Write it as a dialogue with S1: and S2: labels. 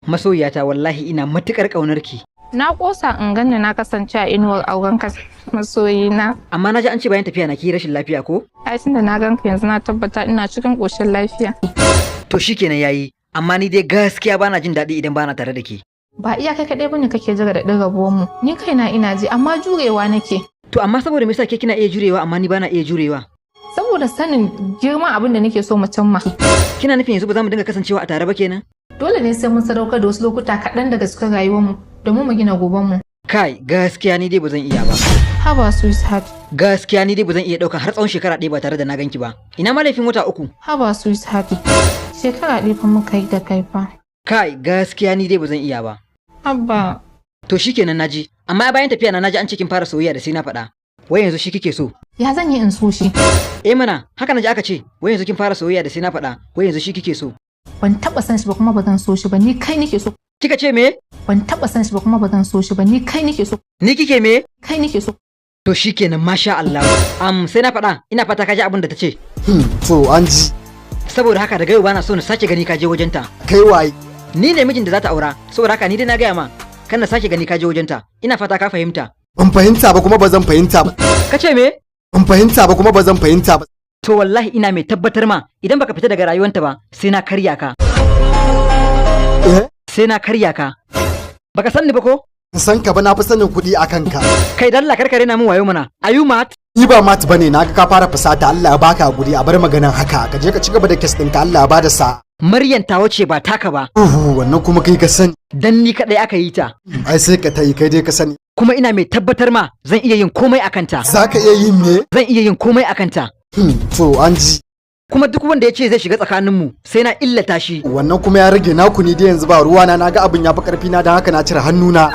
S1: Masoyiyata, wallahi ina matukar ƙaunar ki.
S2: Na ƙosa in ganni na kasance a inuwar aurenka, masoyina.
S1: Amma na ji an ce bayan tafiya na ki rashin lafiya, ko?
S2: Ai tunda na ganka yanzu na tabbata ina cikin ƙoshin lafiya.
S1: To shikenan, yayi. Amma ni dai gaskiya bana jin daɗi idan bana tare da ke.
S2: Ba iya kai kaɗai bane kake jira da ɗin rabuwar mu. Ni kaina ina ji, amma jurewa nake.
S1: To amma saboda me yasa ke kina iya jurewa amma ni bana iya jurewa?
S2: Saboda sanin girman abin da nake so mu cimma.
S1: Kina nufin yanzu ba za mu dinga kasancewa a tare ba kenan?
S2: Dole ne sai mun sadaukar da wasu lokuta kaɗan daga cikin rayuwarmu domin mu gina gobenmu.
S1: Kai, gaskiya ni dai ba zan iya ba.
S2: Haba, sweetheart.
S1: Gaskiya ni dai ba zan iya ɗaukar har tsawon shekara 1 ba tare da na ganki ba. Ina ma laifin wata 3?
S2: Haba, sweetheart. Shekara 1 fa muka yi da kai fa.
S1: Kai, gaskiya ni dai ba zan iya ba.
S2: Haba.
S1: To shikenan, naji. Amma bayan tafiya na naji an ce kin fara soyayya da Sai Na Faɗa. Wai yanzu shi kike so?
S2: Ya zan yi in so shi?
S1: Eh mana, haka naji aka ce, wai yanzu kin fara soyayya da Sai Na Faɗa, wai yanzu shi kike so.
S2: Ban taɓa san shi ba kuma ba zan so shi ba, ni kai nake so.
S1: Kika ce me?
S2: Ban taɓa san shi ba kuma ba zan so shi ba, ni kai nake so.
S1: Ni kike me?
S2: Kai nake so.
S1: To shikenan, masha Allah. Sai Na Faɗa, ina fata ka ji abin da ta ce.
S3: To an ji.
S1: Saboda haka daga yau bana so na sake gani ka je wajenta.
S3: Kai waye?
S1: Ni ne mijin da za ta aura, saboda haka ni dai na gaya ma, kan na sake gani ka je wajenta. Ina fata ka fahimta.
S3: Ban fahimta ba kuma ba zan fahimta ba.
S1: Ka ce me?
S3: Ban fahimta ba kuma ba zan fahimta ba.
S1: To wallahi ina mai tabbatar ma, idan baka fita daga rayuwanta ba, sai na karya ka.
S3: Eh?
S1: Sai na karya ka. Baka san ni ba ko?
S3: In san ka ba, na fi sanin kuɗi a kanka.
S1: Kai, dalla karkare na min wayo mana. Are you mad?
S3: Ni ba mad bane, na ga ka fara fusata. Allah ya baka guri, a bar maganan haka, ka je ka ci gaba da case ɗinka, Allah ya bada sa.
S1: Maryam tawa ce, ba taka ba.
S3: Uhu, wannan kuma kai ka sani.
S1: Dan ni kadai aka yi ta.
S3: Ai sai ka tayi, kai dai ka sani.
S1: Kuma ina mai tabbatar ma zan iya yin komai akan ta.
S3: Za ka iya yin me?
S1: Zan iya yin komai akan ta.
S3: To an ji.
S1: Kuma duk wanda ya ce zai shiga tsakaninmu, sai na illata shi.
S3: Wannan kuma ya rage naku, ni dai yanzu ba ruwana, na ga abin ya fi ƙarfi na, don haka na cire hannuna.